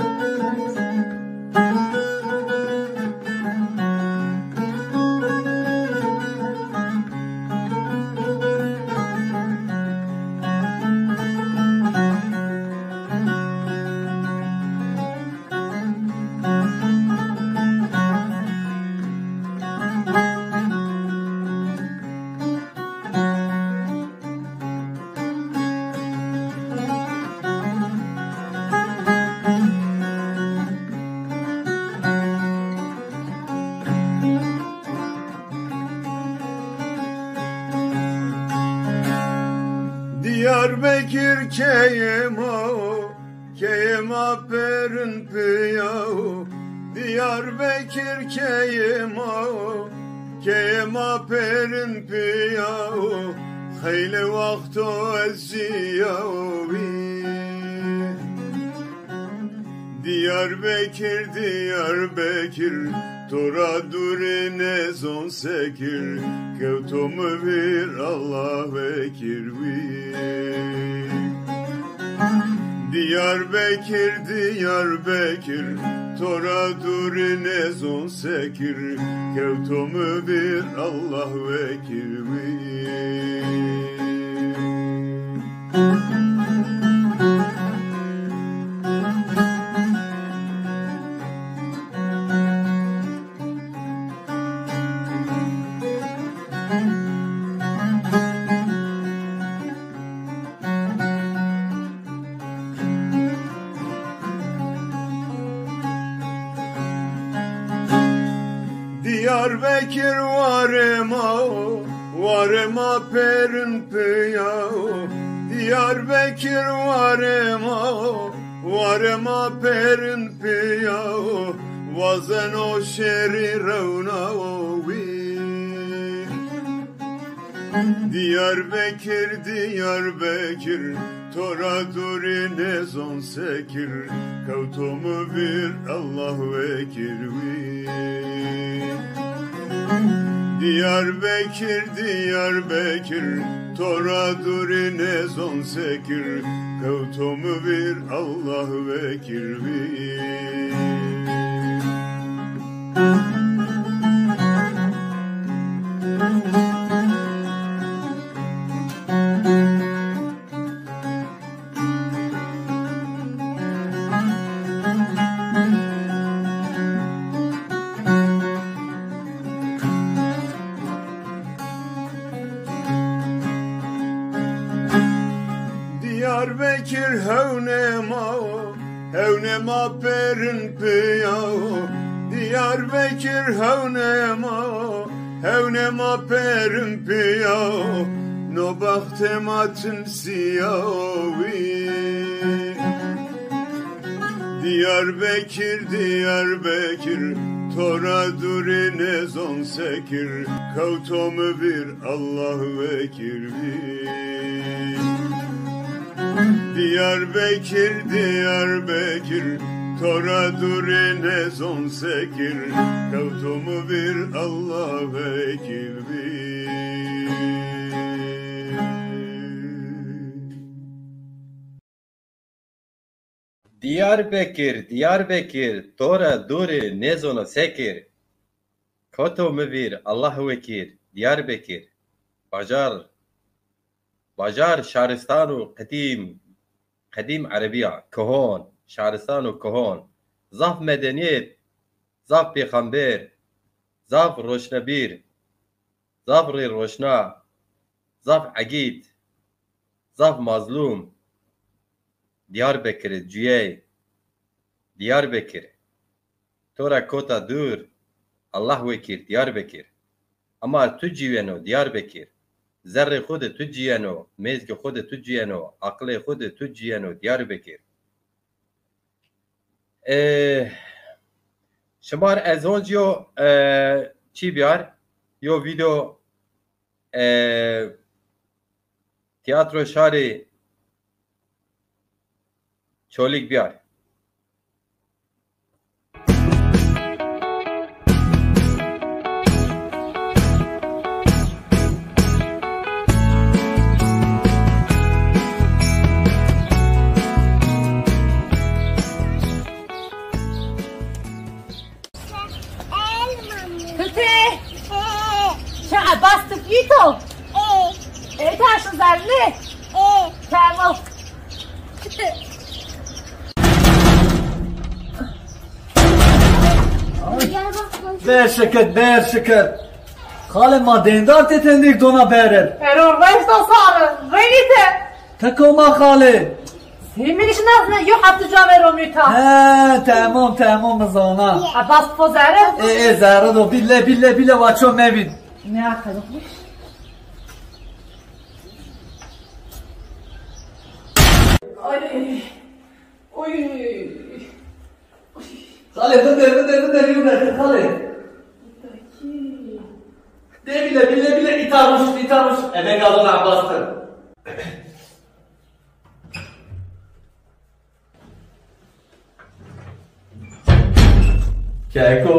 Diyarbekir keyê ma o, keyê ma pêrin piya o. Diyarbekir keyê ma o, keyê ma pêrin piya o. Xeylê wexto ez ciya o wî. Diyarbekir, Diyarbekir, to ra dûrî nêzon se kir, kewto mi vîr Allah vekir wî. Diyarbekir, Diyarbekir, to ra dûrî nêzon se kir, kewto mi vîr Allah wekîl wî. Diyarbekir warê ma o, warê ma pêrin piya o. Diyarbekir warê ma o, warê ma pêrin piya o. Wazeno şêrî rewna o wî. Diyarbekir, Diyarbekir, to ra dûrî nêzon se kir, kewto mi vîr Allah wekîl wî. Diyarbekir, Diyarbekir, to ra dûrî nêzon se kir, kewto mi vîr Allah wekîl wî. Diyarbekir hewnê ma o, hewnê ma pêrin piya o. Diyarbekir hewnê ma o, hewnê ma pêrin piya o. No baxtê ma tim sîya o wî. Diyarbekir, Diyarbekir, to ra dûrî nêzon se kir, kewto mi vîr Allah wekîl wî. Diyarbekir, Diyarbekir, to ra dûrî nêzon se kir, kewto mi vîr Allah wekîl wî. Diyarbekir, Diyarbekir, to ra dûrî nêzono se kir. Koto mi vîr, Allah wekîl, Diyarbekir. Bajar, bajar şaristano qedîm, qedîm erebî ya, kihon, şaristano kihon. Zaf medenîyet, zaf pêxember, zaf roşnebîr, zaf rê roşna, zaf egîd, zaf mazlûm. Diyarbekirî cuyey. Diyarbekir. To ra kota dûr. Allah wekîl, Diyarbekir. Ama tu cîyeno, Diyarbekir. Zerrê xo de tu cîyeno, mêzgê xo de tu cîyeno, aqilê xo de tu cîyeno, Diyarbekir. E, şimar ez honc yo, e, çî biyar, yo vîdeo, e, tîyatro şarî Çolîg biyar. Tute. Şu Abbas tuflito. E, taşın zarını. Tamam. Ber şikir, ber şikir. Xalê ma dêndar tê tendik dona berir. Eror veşta sarı, renite. Ti koma xalê? Sê mi nişinasne, yo hefte ca ver o mîta. He, temam, temam, mi zana. Abbas po zerre. E, e, zerre do, bile, bile, bile, wa ço mevin. Ne akıllı. Ay. Oy. Xalê, vinde, vinde, vinde, vinde, xalê. De bile, bile, bile, îta ruşt, îta ruşt. Eve gazon Abbas kir. Keko.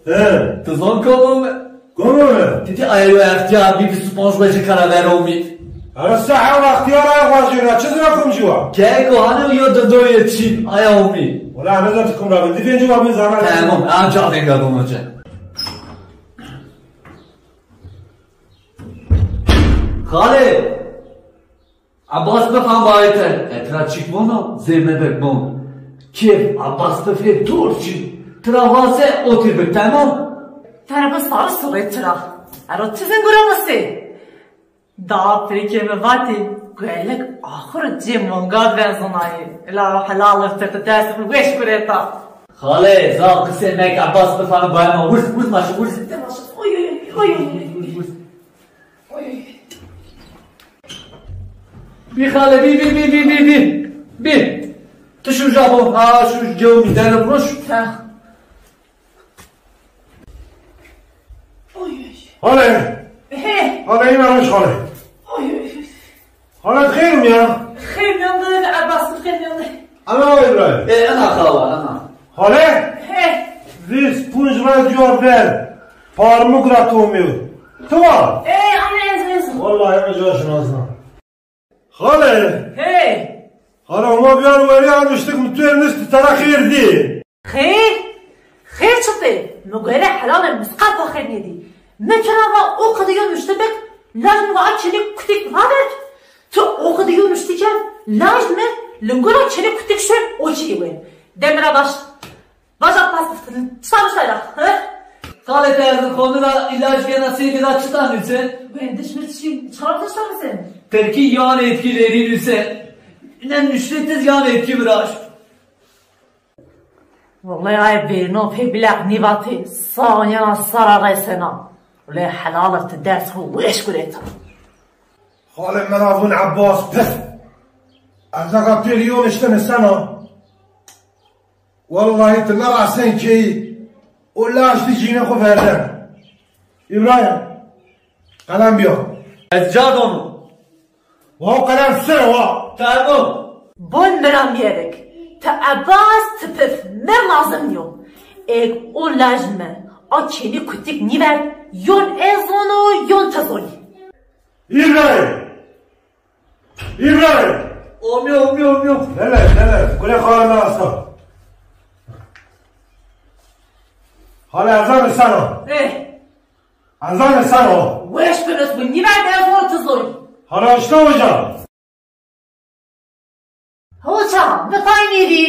He. Ti zon kom ome? Kom ome? Ti dî aye yo extîyar bî vîst û panc wecî kara ver omî. Ara se hewa extiyar a, vajî ra çi zira kum ciwa? Keko, hano yo didoyê çîn, aya omî. Wala, heme zira ti kum ra vindî, vêncî wa bin zana. Tamam, anca vênga bim hoca. Xalê! Abbas bifam bayê te. E, tira çik vono, zê mebek bon. Kêf Abbas bifê dor çi. Tira vase, otê bi, tamam. Tera bi sarı sorê tira. Ero ti vin gura nasê? Daha pêkê mi vatî, gelek axir cê mongad venzonayê. La helal ti, ti dest mi weş gureta. Xalê, zaf qisê mek, Abbas bifano bayê ma. Wurs, wurs maşo, wurs. Oy, oy, oy, oy, oy. Wurs, wurs. Oy, oy. Bî xalê, bî, bî, bî. Bî. Tu şu jabo, ha, şu cewmî dene roş. Ha. Oy, oy. Xalê. He. Xalê, îna roş xalê. Oy, oy, oy. Xalê, xêr mi ya? Xêr mîyan de, Abbas, xêr mîyan de. Ana İbrahim. E, ana xala, ana. Xalê? He. Vîst punc ra cuwa ver. Parmuk ra tomîyo. Tu wa? E, ana ez, ez. Vallahi ez cuwa şinasna. Xalê. Hey. Xalê, Homa biyar werî, a nuştik mi tu nişt, tera xêr dî. Xêr? Xêr çitê? Mi gore helalê misqal pa xêr nêdî. Mi tira va o qede yo nuşte bik, laj mi va a çênî kutik vabert. Tu o qede yo nuşte kerd, laj mi lingora çênî kutik şer o çî we. Demira baş. Vaja pas, çita nuştay ra, he? Xalê, te ez xo mi ra îlac kena sêvî ra çita nuse? Wendiş mi çi, çara nuşta mi sen? Tirkî yan etkileri nuse. Ne nuşte tiz yan etki viraşt. Wellay ay bêrno pê bilaq nîvatê, sa yana sara resena. Wellay helal ti ders xo weş gureta. Xalê mi ra vun Abbas pir. Ez aka pêr yon işte nisena. Wellahî ti nêrasên keyî, o laj ti cînê xo verden. Îbrahîm, qelem bîya. Ez ca dono. Wa qelem ser wa. Tamam. Bon mi ra mîyerik, ti Abbas ti pif mi lazim nîyo. Eg o laj mi a çênî kutik nîverd, yon ez zono, yon ti zonî. Îbrahîm! Îbrahîm! Omyo, omyo, omyo. Nele, nele. Gule xalê mi asta. Xalê, ez a nisena. Eh. Ez a nisena. Weş binus bu. Nîver de ez wor ti zoy. Xalê, işte hoca. Hoca, mi pay nêdî.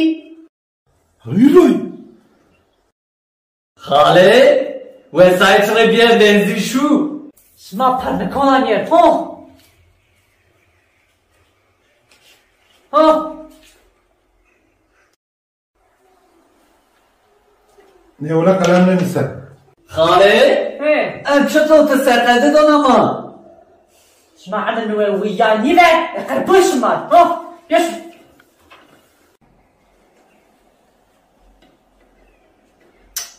Hîroy. Xalê, wesayît re bîye benzîn şu. Şima pernikona nîyet, ho? Ho? Nê wele qelem nênise. Xalê, he, em çito ti serqedî dona ma. Şima emir mi we wîya nîve, e, qirpûn şima. Ho, geç.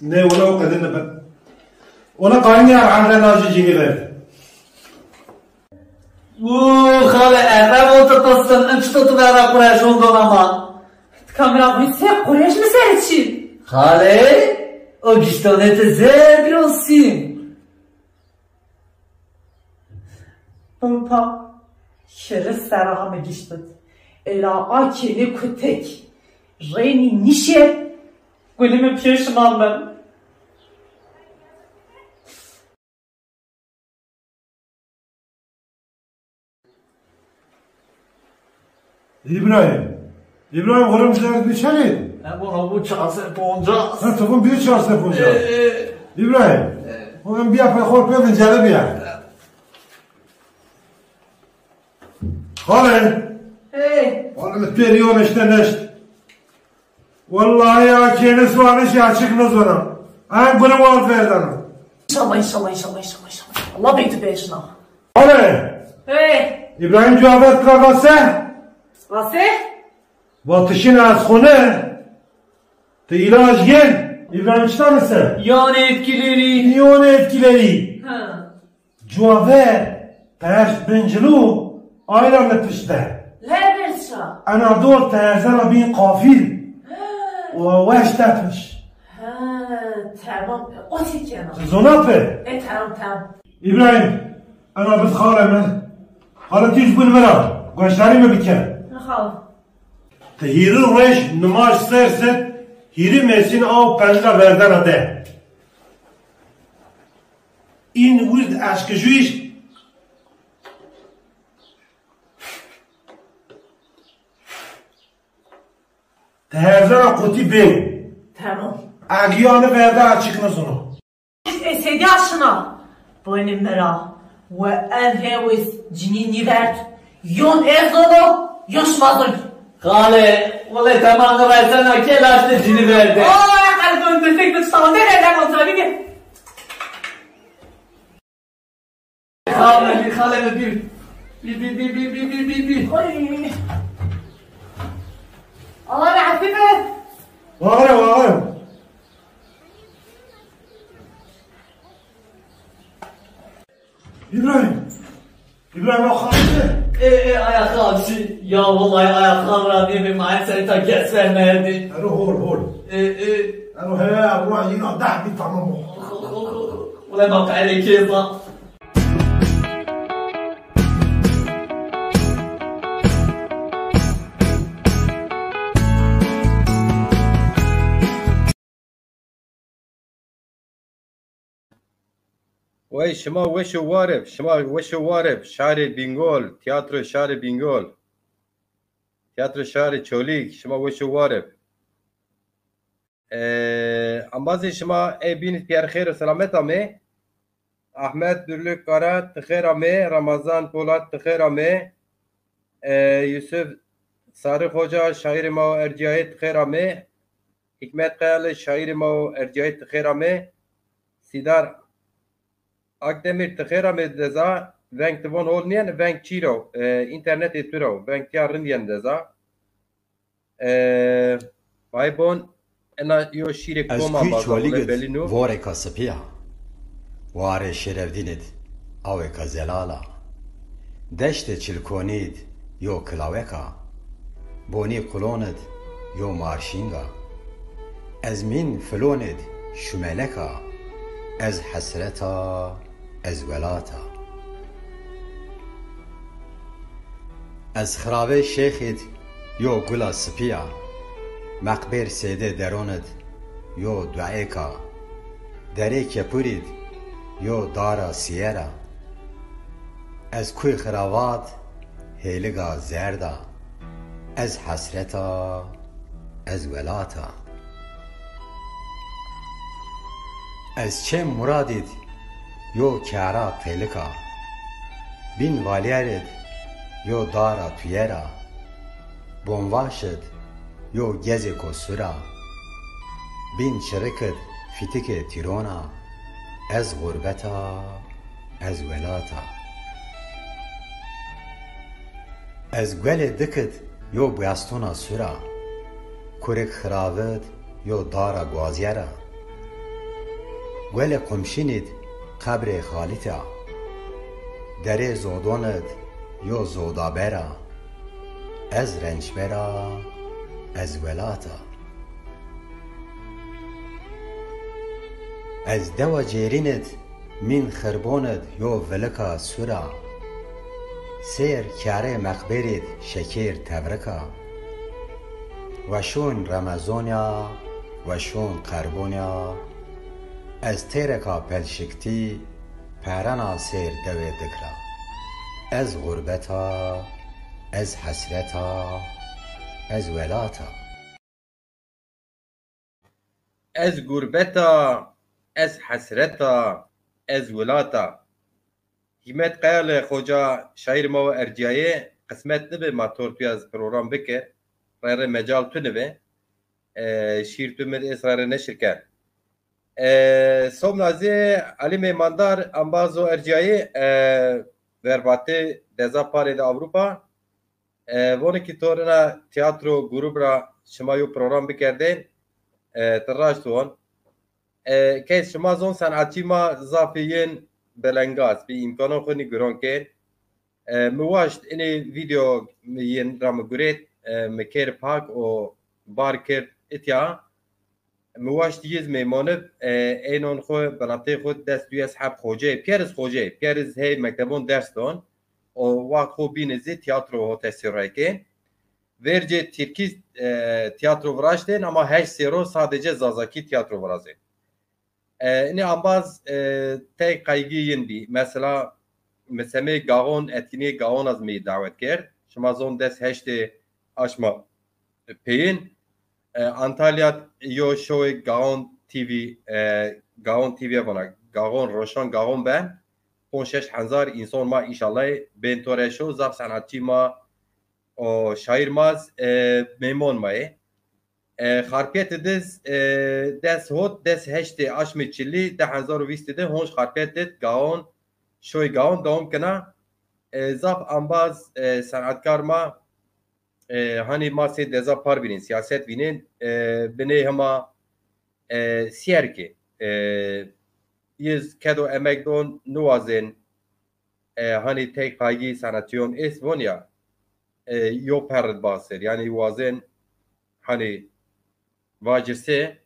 Nê, wele o qede nêbe. Ona qaynî ya erde lajî cînî ver. Uu, xalê, erre o ti pistin, in çito ti vera qureşon dona ma. Ti kamera bî se qureş mi ser çî? Xalê, o giştonê ti zê bîyo sîn. Bimpa, şiri sera ha mi giştit. Ela a kênê kutik reynî nîşê, gulî mi pêşiman bin. Îbrahîm. Îbrahîm, oğlum, sen bir çelî? E, bu, bu çar sey poncas. Ha, tamam, bir çar sey poncas. E, e. İbrahîm. E. Oğlum, bir yapay korkma, ben canı bir yer. Xalê. Hey. Oğlum, periyon işte neşt. Wellahî ya kênê suanişî açık nizona. En gure wal verdana. İnşallah, inşallah, inşallah, inşallah, inşallah. Allah beytî beşna. Xalê. Hey. İbrahîm cuwa ver tira vase. Vase? Vatişin ez xone. Ti îlac gên. İbrahîm çita mi se? Yan etkileri. Yan etkileri. Ha. Cuwa ver, ters bincilo, ayra mi pişt de. Leverça. Ena dor terzena bîn qafil. He. O weş tepiş. He, tamam. O çi kena? Zona pe. E, tamam, tamam. İbrahîm, ena biz xalê mi. Xala tîj bûn mi ra, goşdarî mi bike. Xala. Ti hîrî roj nimaj ser sit, hîrî mêsîn aw pendila verdena de. În wird eşkijûyîş. Ti herzena qutî bên. Tamam. Egî yanî verde açık nizûno. Ez hêdîya şina. Bonê mi ra. We ev hewis cinî nîverd. Yon ez zono, yon şima zon. Xale, wele temam resena ke laştê cinî verde. Ay, qelbim, perfect, sade, ne, ne, kontrolü ne. Xale mi, xale mi bir. Bir, bir, bir. Ay. Allah rahmet eylesin. Var ya, var ya. İbrahim. İbrahim, o xalçe. E, e, aya xalçe. Ya vallahi aya xal ra nêbê, ma en serî ta kes vermerdî. Ero hol, hol. E, e. Ero he, ruwa yina deh bî tamam o. Hol, hol, hol, hol. Ule ma perê kêza. Wey şima weş û war ib, şima weş û war ib, şarê Bîngol, tîyatro şarê Bîngol, tîyatro şarê Çolîg, şima weş û war ib. Ee, embazê şima ê bîn pîyer xêr û selamet amê. Ahmet Dürlük Kara, ti xêr amê. Ramazan Polat, ti xêr amê. Ee, Yusuf Sarı Xoca, şaîrê ma û ercîyayê, ti xêr amê. Hikmet Kayalı, şaîrê ma û ercîyayê, ti xêr amê. Sîdar Akdemir, ti xêr amê deza. Veng ti von hol nîyen, veng çî ro, e, înternetê tu ro. Veng tîya rind yen deza. E, Maybon, ena yo şîrê Ez koma kuy baza Çolîg id belîno. Vorêka sipî ya. Warê Şêrevdîn id awêka zelal a. Deştê Çilkonî id yo kilawek a. Bonî Qulon id yo marşîng a. Ez mîn Filon id şumelek a. Ez hesret a, ez welat a. Ez xiravê Şêx id yo gula sipî ya. Meqbêr Sêdê Deron id yo duêk a. Derê Kepur id yo dara sîyer a. Ez kuy xiravat hêliga zerd a. Ez hesret a, ez welat a. Ez Çêm Murad id yo kera têlik a. Bîn Valyer id yo dara tuyer a. Bonvaş id yo gezêko sur a. Bîn Çirik id fîtikê tîron a. Ez xurbet a, ez welat a. Ez guelê dik id yo buyastona sur a. Kurik xirav id yo dara guazyer a. Guelê Qumşîn id qebrê Xalît a. Derê Zodon id yo zodaber a. Ez rençber a, ez welat a. Ez dewa Cêrîn id mîn xirbon id yo vilika sur a. Sêr kerê Meqbêr id şekêr tevrik a. Weşon Remezon ya, weşon Qerbon ya. Ez têreka pelşiktî perena sêr dewê dik ra. Ez xurbet a, ez hesret a, ez welat a. Ez gurbet a, ez hesret a, ez wilat a. Hîkmet Kayalı xoca şaîr ma û ercîyayê, qismet nibi ma tortuya zi program bikir. Rê rê mecal tunibi. E, şîr tu mi ês rê rê neşir ken. E, somna zî Elî Mêmandar, embaz û ercîyayê, e, verbatê deza parê de Ewropa. E, vonê ki to rina tîyatro grûb ra şima yo program bikerdên, e, ti raşt won. E, kes şima zon sanatçî ma zafî yên belengaz, bi îmkanon xwu nî giron kên. E, mi waşt inê vîdeo mi yên ra mi gurêt, e, mi kêr pak û bar kird itya. Mi waşt yiz mêmonib, e, eynon xwu, binatê xwu dest duyes heb xoceyê, piyeriz xoceyê, piyeriz hey mektebon ders don. O wext xo bîne zî tiyatro hotesî reyke. Vercê Tirkî e, tiyatro viraştên ama heşt sêro sadece Zazakî tiyatro virazên. E, inê ambaz e, tey qeygî yin bî. Mesela mi semê Gaxon, etkinîyê Gaxon az mi dawet kerd. Şima zon des heştê aşma peyên. E, Antalya yo şoê Gaxon T V, e, Gaxon T V vana, Gaxon Roşan Gaxon ben. Ponc şeş hezar însan ma înşallah bên to re şo, zaf sanatçî ma o şaîr ma z, e, mêmon ma yê. E, Xarpêtî diz, e, des hot, des heştê aşmê çilî, di hezar û vîstî de honc Xarpêtî Gaxon, şoy Gaxon dewam kena. E, zaf ambaz, e, senatkar ma, e, hanî ma sê deza par vînên, siyaset vînên, e, binê hema, e, sîyer ke, e, yiz kedo emek don, niwazên, e, hanî tey qaygî sanatçîyon êst von ya, e, yo perrit baser. Yanî wazên hanî vacir se,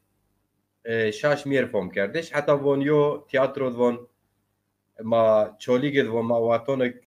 e, şaş mîyer fom kerdiş. Heta von yo tiyatro d von ma Çolîg id von ma Watonik